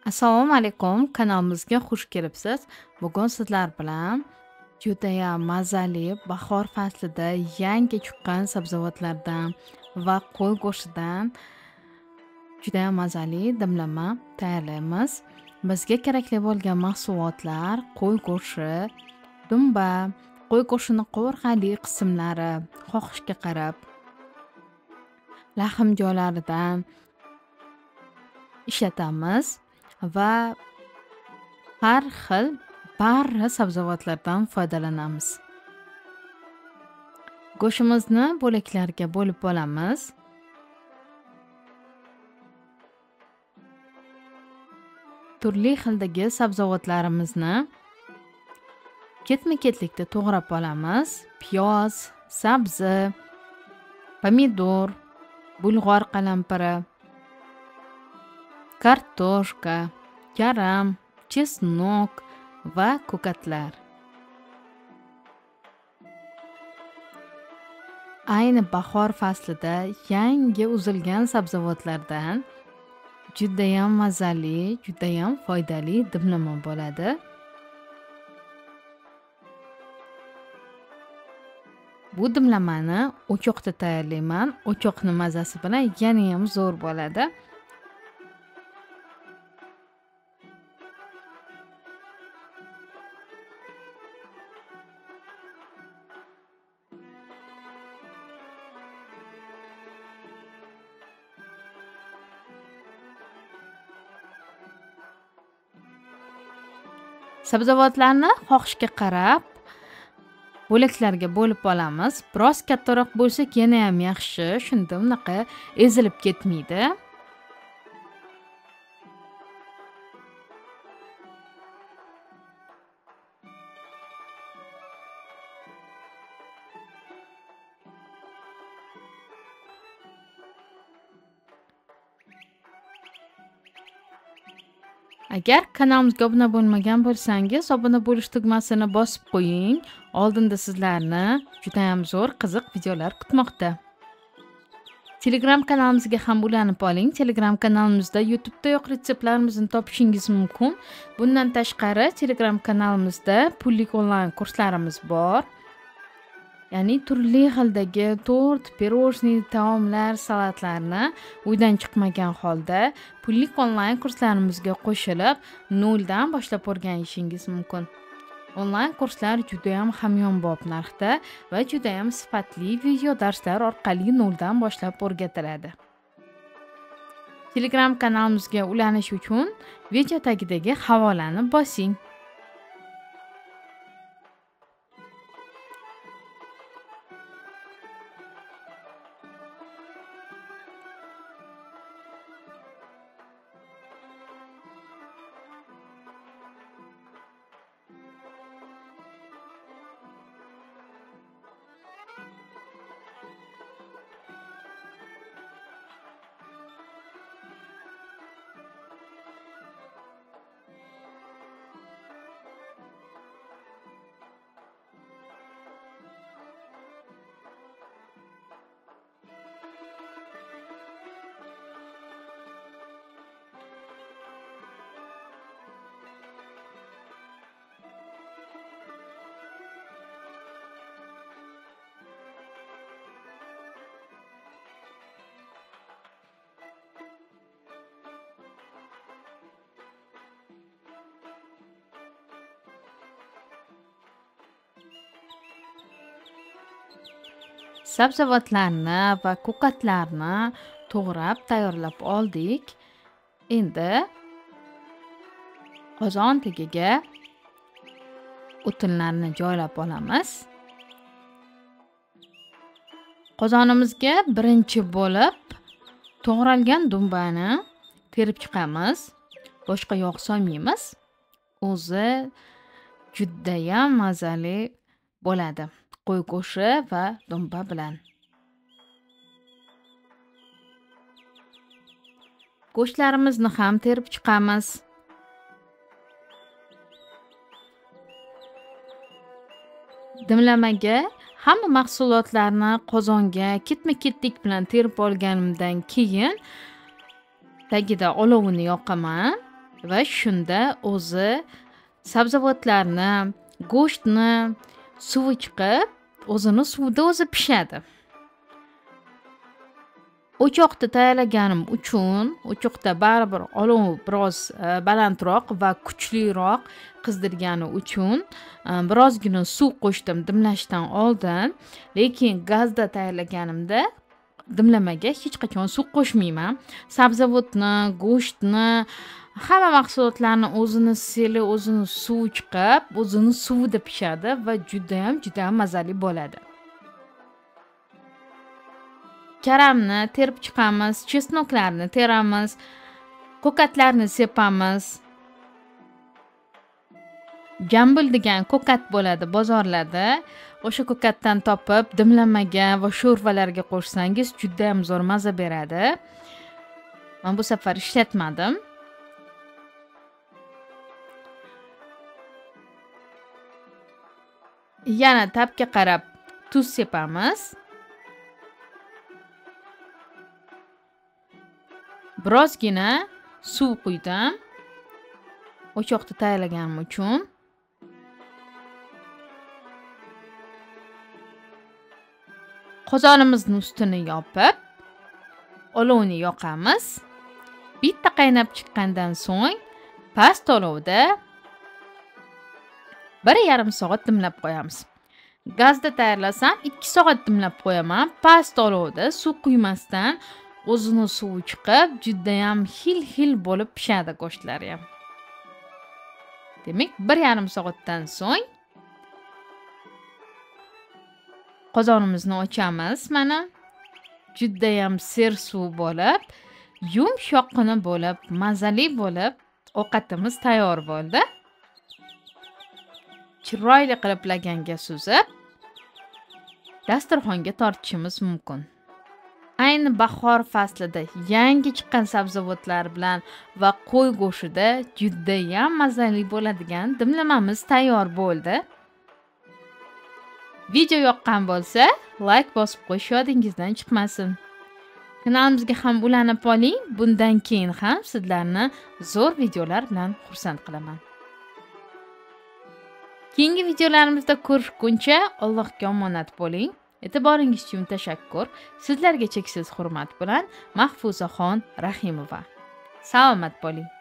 Assalomu alaykum, kanalimizga xush kelibsiz. Bugun sizlar bilan judayam mazali bahor faslida yangi chiqqan sabzavotlardan va qo'y go'shtidan judayam mazali dimlama tayyorlaymiz. Bizga kerakli bo'lgan mahsulotlar: qo'y go'shti, dumba, qo'y go'shtini qovurg'ali qismlari, xohishga qarab lahm joylaridan ishlatamiz va har xil barra sabzavotlardan foydalanamiz. Go'shtimizni bo'laklarga bo'lib olamiz. Turli xildagi sabzavotlarimizni ketma-ketlikda to'g'rab olamiz. Piyoz, sabzi, pomidor, bulg'or qalampiri, kartoshka, karam, chesnok va ko'katlar. Ayni bahor faslida yangi uzilgan sabzavotlardan judayam mazali, judayam foydali dimlama bo'ladi. Bu dimlamani o'choqda tayyorlayman. O'choqni mazasi bilan yana ham zo'r bo'ladi. Sabzavotlarni xohishga qarab bo'laklarga bo'lib olamiz. Biroz kattaroq bo'lsa yana ham yaxshi, shunda unaqa ezilib ketmaydi. Agar kanalimizga obuna bo'lmagan bo'lsangiz, obuna bo'lish tugmasini bosib qo'ying. Oldinda sizlarni juda ham zo'r, qiziq videolar kutmoqda. Telegram kanalimizga ham ulanib oling. Telegram kanalimizda YouTube'da yo'q retseptlarimizni topishingiz mumkin. Bundan tashqari Telegram kanalimizda pullik onlayn kurslarimiz bor. Ya'ni turli xildagi tort, pirojniy, taomlar, salatlarni uydan chiqmagan holda pullik onlayn kurslarimizga qo'shilib, noldan boshlab o'rganishingiz mumkin. Onlayn kurslar juda ham hamyonbop narxda va juda ham sifatli video darslar orqali noldan boshlab o'rgatiladi. Telegram kanalimizga ulanish uchun video tagidagi havolani bosing. Sabzavotlarni va ko'katlarni to'g'rab tayyorlab oldik. Endi qozon tagiga o'tinlarni joylab olamiz. Qozonimizga birinchi bo'lib to'g'ralgan dumbani terib chiqamiz. Boshqa yog' solmaymiz. O'zi judayam mazali bo'ladi. Qo'y go'shti va dumba bilan. Go'shtlarimizni ham terib chiqamiz. Dimlamaga hamma mahsulotlarni qozonga ketma-ketlik bilan terib olganimdan keyin tagida olovini yoqaman Va shunda o'zi sabzavotlarni, go'shtni suvi chiqib, o'zini suvida o'zi pishadi. O'choqda tayyorlaganim uchun o'choqda baribir olov biroz balandroq va kuchliroq qizdirgani uchun birozgina suv qo'shdim dimlashdan oldin, lekin gazda tayyorlaganimda dimlamaga hech qachon suv qo'shmayman. Sabzavotni, go'shtni, hamma mahsulotlarni o'zini seli, o'zini suvi chiqib, o'zini suvida pishadi va juda ham mazali bo'ladi. Karamni terib chiqamiz, chesnoklarni teramiz, ko'katlarni sepamiz. Jambil degan ko'kat bo'ladi bozorlarda. O'sha ko'katdan topib dimlamaga va sho'rvalarga qo'shsangiz juda ham zo'r maza beradi. Men bu safar ishlatmadim. Yana tabga qarab tuz sepamiz. Birozgina suv quydim. O'choqda tayyorlaganim uchun. Qozonimizni ustini yopib, olovni yoqamiz. Bitta qaynab chiqqandan so'ng past olovda 1,5 soat dimlab qo'yamiz. Gazda tayyorlasam 2 soat dimlab qo'yaman. Past olovda suv quymasdan o'zini suvi chiqib, juda ham xil-xil bo'lib pishadi go'shtlari ham. Demak, 1,5 soatdan so'ng qozonimizni ochamiz. Mana juda ham sersuv bo'lib, yumshoqqina bo'lib, mazali bo'lib ovqatimiz tayyor bo'ldi. Chiroyli qilib laganga suzib, dasturxonga tortishimiz mumkin. Ayni bahor faslida yangi chiqqan sabzavotlar bilan va qo'y go'shtida juda ham mazali bo'ladigan dimlamamiz tayyor bo'ldi. Video yoqqan bo'lsa, like bosib qo'yish yodingizdan chiqmasin. Kanalimizga ham ulanib oling. Bundan keyin ham sizlarni zo'r videolar bilan xursand qilaman. Keyingi videolarimizda ko'rishguncha Allohga omonat bo'ling. E'tiboringiz uchun tashakkur. Sizlarga cheksiz hurmat bilan Mahfuzaxon Rahimova. Salomat bo'ling.